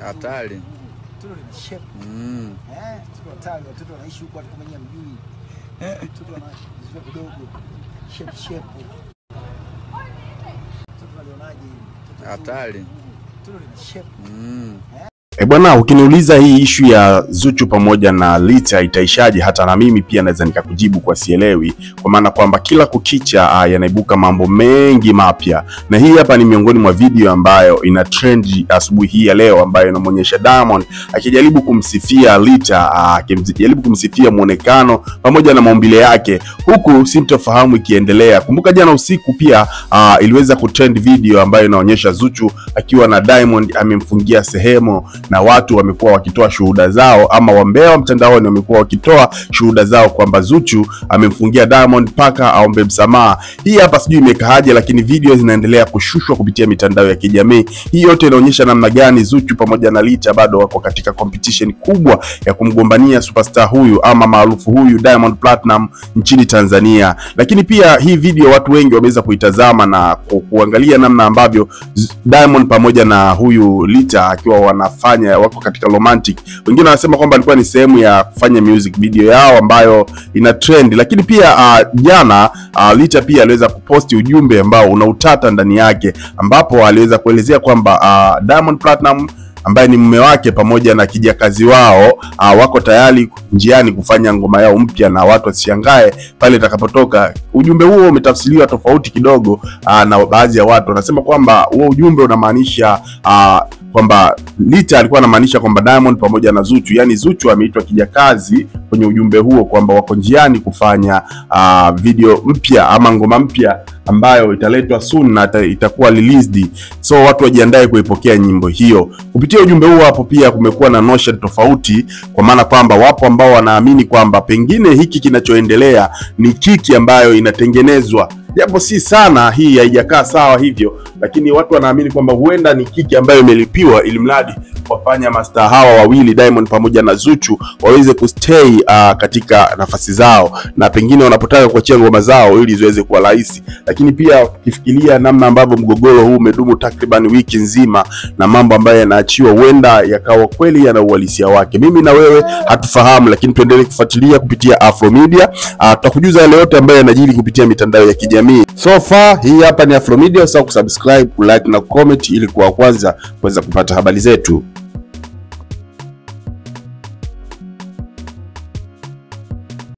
Hatari. Mtoto lina shape. Mtoto hatari, watoto wanaishi huko hata kama nyinyi hamjui. Mtoto ana vichwa vidogo. Shape shape. Mtoto alionaje? Hatari. Mtoto lina shape. E bwana, ukiniuliza hii ishu ya Zuchu pamoja na Rita itaishaje, hata na mimi pia naweza nikakujibu kwa sielewi, kwa maana kwamba kila kukicha yanaibuka mambo mengi mapya, na hii hapa ni miongoni mwa video ambayo ina trend asubuhi hii ya leo, ambayo inamuonyesha Diamond akijaribu kumsifia Rita, akijaribu kumsifia muonekano pamoja na maumbile yake, huku sintofahamu ikiendelea. Kumbuka jana usiku pia iliweza kutrend video ambayo inaonyesha Zuchu akiwa na Diamond amemfungia sehemu, na watu wamekuwa wakitoa shuhuda zao, ama wambea wa mtandaoni wamekuwa wakitoa shuhuda zao kwamba Zuchu amemfungia Diamond paka aombe msamaha. Hii hapa sijui imekaaje, lakini video zinaendelea kushushwa kupitia mitandao ya kijamii. Hii yote inaonyesha namna gani Zuchu pamoja na Rita bado wako katika competition kubwa ya kumgombania superstar huyu ama maarufu huyu Diamond Platinum nchini Tanzania. Lakini pia hii video watu wengi wameweza kuitazama na kuangalia namna ambavyo Diamond pamoja na huyu Rita akiwa wanafanya wako katika romantic. Wengine wanasema kwamba alikuwa ni sehemu ya kufanya music video yao ambayo ina trend. Lakini pia jana Rita pia aliweza kuposti ujumbe ambao una utata ndani yake, ambapo aliweza kuelezea kwamba Diamond Platinum ambaye ni mume wake pamoja na kijakazi wao wako tayari njiani kufanya ngoma yao mpya, na watu wasishangae pale itakapotoka. Ujumbe huo umetafsiriwa tofauti kidogo na baadhi ya watu wanasema kwamba huo ujumbe unamaanisha kwamba Rita alikuwa anamaanisha kwamba Diamond pamoja na Zuchu, yani Zuchu ameitwa kijakazi kwenye ujumbe huo kwamba wako njiani kufanya video mpya ama ngoma mpya ambayo italetwa soon na itakuwa released, so watu wajiandae kuipokea nyimbo hiyo. Kupitia ujumbe huo hapo pia kumekuwa na notion tofauti, kwa maana kwamba wapo ambao wanaamini kwamba pengine hiki kinachoendelea ni kiki ambayo inatengenezwa, japo si sana, hii haijakaa sawa hivyo, lakini watu wanaamini kwamba huenda ni kiki ambayo imelipiwa ili mradi wafanya mastaa hawa wawili Diamond pamoja na Zuchu waweze kustay katika nafasi zao, na pengine wanapotaka kuachia ngoma zao ili ziweze kuwa rahisi. Lakini pia ukifikiria namna ambavyo mgogoro huu umedumu takriban wiki nzima na mambo ambayo yanaachiwa huenda yakawa kweli yana uhalisia wake, mimi na wewe hatufahamu, lakini tuendelee kufuatilia kupitia Afro Media. Tutakujuza yale yote ambayo yanajiri kupitia mitandao ya kijamii. So far hii hapa ni Afro Media, usisahau kusubscribe, kulike na comment ili kuwa kwanza kuweza kupata habari zetu.